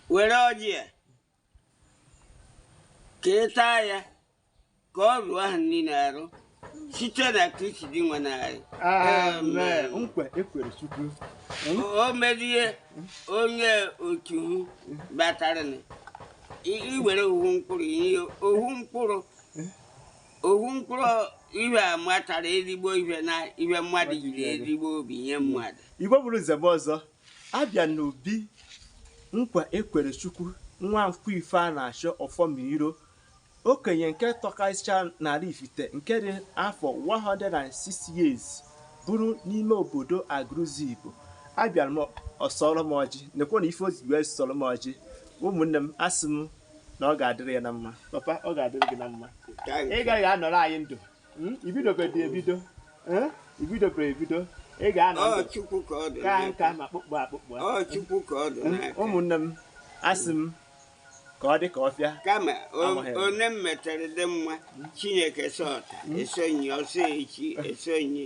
Were ọjị a ka ị taa ya, ka ọ rụọ ahụ niile arụ site na Kristi dị nwe anyị. Amen. Nkwa ekwere Chukwu. O merie onye otu hụ batara iwere ohu mkpụrụ ihe ohu mkpụrụ ohu mkpụrụ ihe a matara ezigbo ihe na ihe mmadụ jiri ezigbo obi nye mmadụ. Igbo bụrụ nzem ọzọ, abịa n'obi nkwa ekwere Chukwu nwa nkwụ ife a na-achọ ọfọmiro, okenye nke tọkarịcha n'ala Ifite nke dị afọ 106 years bụrụ n'ime obodo Agụrụzigbo. Abịara m ọsọrọ m ọjị, nekwa na ife ozi wee sọrọ m ọjị. Ụmụnne m, asị m na ọ ga-adịrị ya na mma. Papa, ọ ga-adịrị gị na mma. Ị gaghị anọrọ anyị ndụ. Ibidobedị ebido, ibidobere ebido, ị ga-anọ Ọ ndụ Chukwu ka ọ dị ka n'aka. nka ma kpụkpụ akpụkpụ. Ọ Chukwu ka ọ dị n'aka. Ụmụnne m, asị m ka ọ dị ka ọfịa. Kama Amaghị m. onye m metere dị mma, Chineke sọta esonye ọsọ echi esonye.